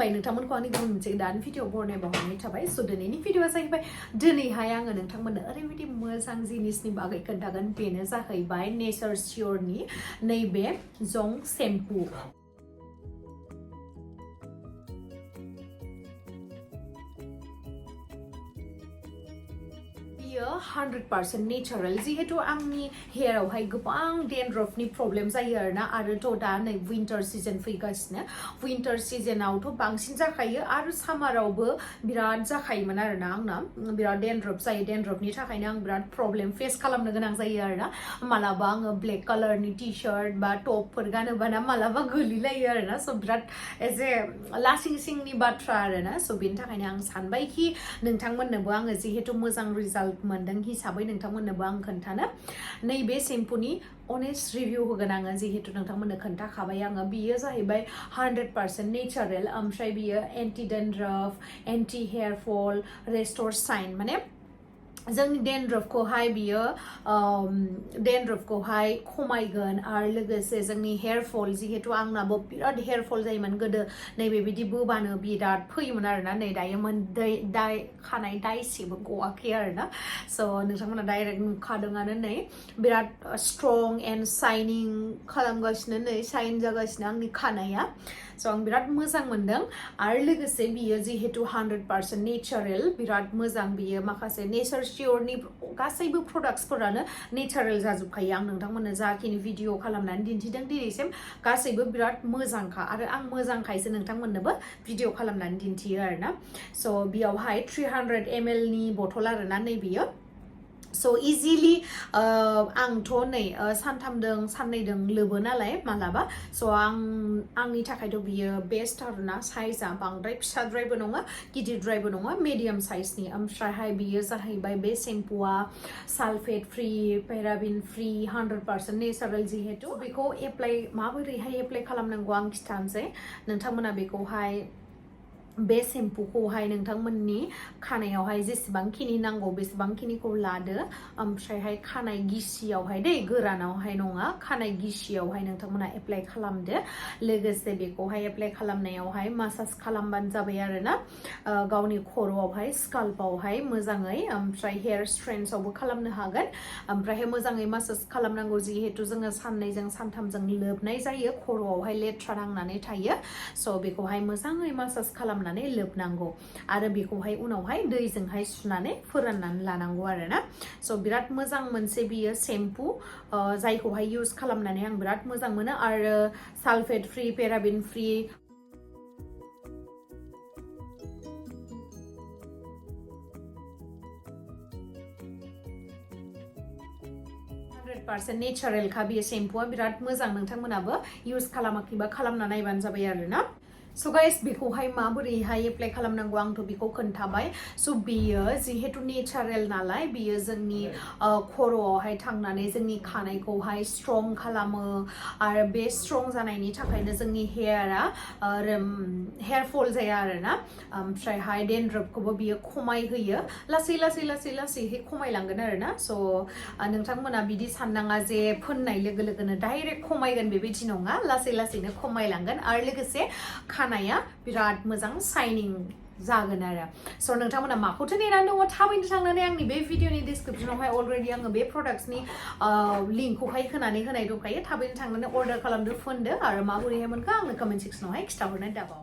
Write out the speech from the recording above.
खुलुमबाय नोंथांमोनखौ आंनि गुबुन मोनसे गोदान भिडिअ बरनाय बावहरनाय थाबाय स' दिनैनि भिडिअआ जाहैबाय दिनैहाय आङो नोंथांमोननो ओरैबायदि मोजां जिनिसनि बागै खोन्थागोन बेनो जाहैबाय नेचार सियरनि नैबे जंक शेम्पू बियो 100% नेचारेल जिहेतु आंनि हेयारावहाय गोबां डेनड्रफनि प्रब्लेम जायो आरोना आरोथ' दा नै विन्टार सिजन फैगासिनो विन्टार सिजनावथ' बांसिन जाखायो आरो सामारावबो बिराद जाखायोमोन आरोना आंना बिराद डेनड्रफ जायो डेनड्रफनि थाखायनो आं बिराद प्रब्लेम फेस खालामनो गोनां जायो आरोना मालाबा आङो ब्लेक कालारनि टि शार्ट बा टपफोर गानोबाना मालाबा गोलैलायो आरोना स' बिराद एज ए लासिं सिंनि बाथ्रा आरोना स' बेनि थाखायनो आं सानबायखि नोंथांमोननोबो आङो जिहेतु मोजां रिजाल्ट मोनदों हिसाबै नोंथांमोननोबो आं खोन्थानो नैबे शेम्पुनि अनेस्ट रिभिउ होगोन आङो जिहेतु नोंथांमोननो खोन्थाखाबाय आङो बियो जाहैबाय 100% नेचारेल ओमफ्राय बियो एन्टि डेनड्रफ एन्टि हेयार फल रेस्टोर शाइन माने जोंनि डेनड्रफखौहाय बियो डेनड्रफखौहाय खमायगोन आरो लोगोसे जोंनि हेयार फल जिहेतु आंनाबो बिराद हेयार फल जायोमोन गोदो नैबेबायदि बोबानो बिराद फैयोमोन आरोना नै दायो खानाय दाइसेबो गवाखै आरोना स' नोंथांमोना डाइरेक्ट नुखादोंआनो नै बिराद स्ट्रं एन्ड शाइनिं खालामगासिनो नै शाइन जागासिनो आंनि खानाया स' आं बिराद मोजां मोनदों आरो लोगोसे बियो जिहेतु 100% नेचारेल बिराद मोजां बियो माखासे नेचार सियरनि गासैबो प्रडाक्ट्सफोरानो नेचारेल जाजोबखायो आं नोंथांमोननो जाखिनि भिडिअ खालामनानै दिन्थिदों दिनैसिम गासैबो बिराद मोजांखा आरो आं मोजांखायसो नोंथांमोननोबो भिडिअ खालामनानै दिन्थियो आरोना स' बेयावहाय 300 ml नि बथल आरोना नै बियो स' इजिलि आंथ' नै सानथामदों साननैदों लोबो नालाय मालाबा स' आंनि थाखायथ' बियो बेस्ट आरोना साइजआ बांद्राय फिसाद्रायबो नङा गिदिरद्रायबो नङा मिडियाम साइजनि ओमफ्रायहाय बियो जाहैबाय बे शेम्पुआ सालफेट फ्रि पेराबिन फ्रि 100% नेचारेल जिहेतु बेखौ माबोरैहाय एप्लाइ खालामनांगौ आं खिथानोसै नोंथांमोना बेखौहाय बे शेम्पुखौहाय नोंथांमोननि खानायावहाय जेसेबांखिनि नांगौ बेसेबांखिनिखौ लादो ओमफ्रायहाय खानाय गिसियावहाय दै गोरानावहाय नङा खानाय गिसियावहाय नोंथांमोना एप्लाइ खालामदो लोगोसे बेखौहाय एप्लाइ खालामनायावहाय मासाज खालामबानो जाबाय आरोना गावनि खर'आवहाय स्काल्पआवहाय मोजाङै ओमफ्राय हेयार स्ट्रेन्ड्सआवबो खालामनो हागोन ओमफ्रायहाय मोजाङै मासाज खालामनांगौ जिहेतु जोङो साननैजों सानथामजों लोबनाय जायो खर'आवहाय लेथ्रा नांनानै थायो स' बेखौहाय मोजाङै मासाज खालामनानै लोबनांगौ आरो बेखौहाय उनावहाय दैजोंहाय सुनानै फोराननानै लानांगौ आरोना स' बिराद मोजां मोनसे बियो शेम्पु जायखौहाय इउज खालामनानै आं बिराद मोजां मोनो आरो सालफेट फ्रि पेराबिन फ्रि नेचारेलखा बियो शेम्पुआ बिराद मोजां नोंथांमोनाबो इउज खालामाखैबा खालामना नायबानो जाबाय आरोना स' गाइस बेखौहाय माबोरैहाय एप्लाइ खालामनांगौ आंथ' बेखौ खोन्थाबाय स' बियो जिहेतु नेचारेल नालाय बियो जोंनि खर'आवहाय थांनानै जोंनि खानायखौहाय स्ट्रं खालामो आरो बे स्ट्रं जानायनि थाखायनो जोंनि हेयारा हेयार फल जाया आरोना ओमफ्रायहाय डेनड्रफखौबो बियो खमायहोयो लासै लासै लासै लासैहाय खमायलांगोन आरोना स' नोंथांमोना बिदि साननाङा जे फोननाय लोगो लोगोनो डाइरेक्ट खमायगोन बेबायदि नङा लासै लासैनो खमायलांगोन आरो लोगोसे खानाया बिराद मोजां शाइनिं जागोन आरो स' नोंथांमोना माखौथो नेनानै दङ थाबैनो थांनानै आंनि बे भिडिअनि डिसक्रिपसनावहाय अलरेडि आङो बे प्रडाक्ट्सनि लिंकखौहाय होनानै होनाय दंखायो थाबैनो थांनानै अर्डार खालामदो फोनदो आरो माबोरैहाय मोनखो आंनो कमेन्ट सेक्सनावहाय खिथाहरनाय दाबाव